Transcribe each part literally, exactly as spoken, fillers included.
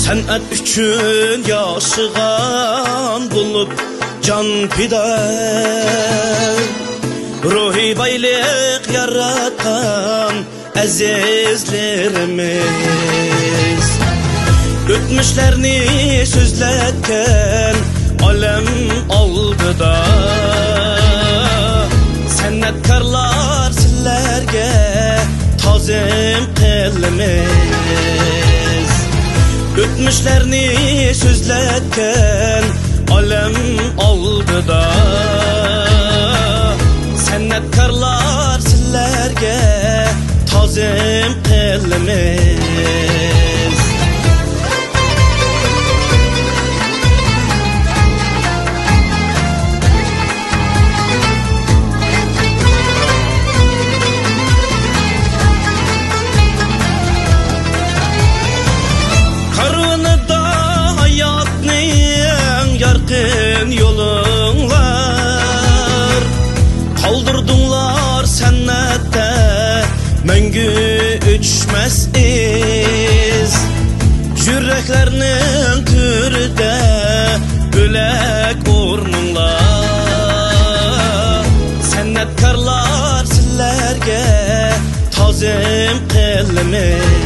سەنئەت ئۈچۈن ياشىغان بولۇپ جان پىدا، روھىي بايلىق ياراتقان ئەزىزلىرىمىز، ئۆتمۈشلەرنى سۆزلەتكەن ئالەم ئالدىدا، سەنئەتكارلار سىلەرگە تازىم قىلىمىز. ئۆتمۈشلەرنى سۆزلەتكەن ئالەم ئالدىدا، سەنئەتكارلار سىلەرگە تازىم قىلىمىز. كارۋىنىدا ھاياتنىڭ يارقىن يولۇڭلار، قالدۇردۇڭلار سەنئەتتە مەڭگۈ ئۆچمەس ئىز. يۈرەكلەرنىڭ تۆرىدە بۆلەك ئورنۇڭلار، سەنئەتكارلار سىلەرگە تازىم قىلىمىز.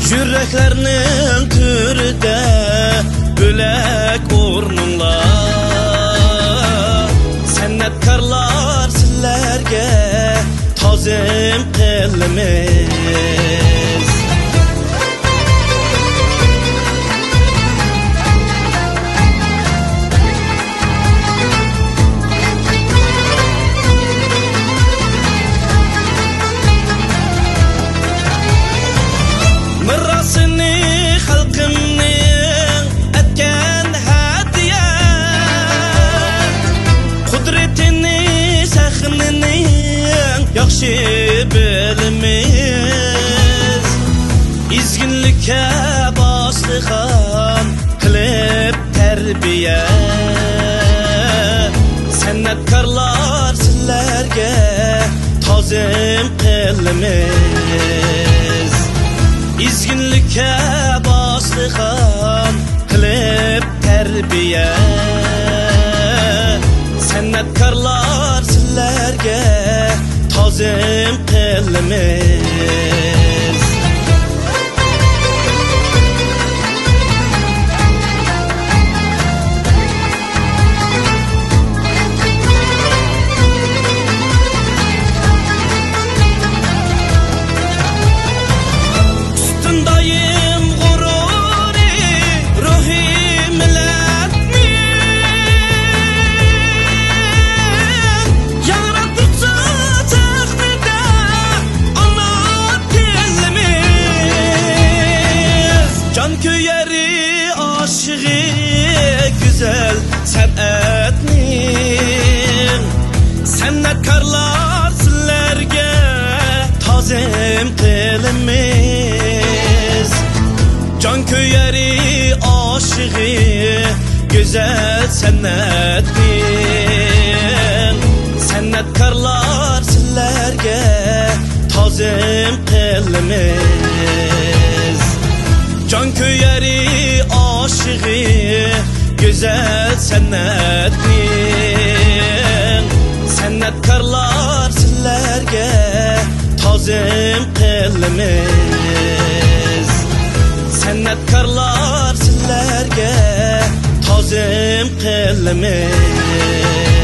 يۈرەكلەرنىڭ تۆرىدە بۆلەك ئورنۇڭلار، سەنئەتكارلار سىلەرگە تازىم قىلىمىز. مىراسىنى خەلقىمنىڭ ئەتكەن ھەدىيە، قۇدرىتىنى سەھنىنىڭ ياخشى بىلىمىز، ئىزگىنلىككە باشلىغان قىلىپ تەربىيە، سەنئەتكارلار سىلەرگە تازىم قىلىمىز. ئىزگىنلىككە باشلىغان قىلىپ تەربىيە، سەنئەتكارلار سىلەرگە تازىم قىلىمىز. ئۈستۈن دائىم غۇرۇرى روھى مىللەتنىڭ، ياڭراتقۇچە سەھنىدە ئانا تىلىمىز. جان كۆيەر ئاشىقى گۈزەل سەنئەتنىڭ، سەنئەتكارلار سىلەرگە تازىم قىلىمىز. جان كۆيەر ئاشىقى گۈزەل سەنئەتنىڭ، سەنئەتكارلار سىلەرگە تازىم قىلىمىز. جان كۆيەر ئاشىقى گۈزەل سەنئەتنىڭ، سەنئەتكارلار سىلەرگە تازىم قىلىمىز. سەنئەتكارلار سىلەرگە تازىم قىلىمىز.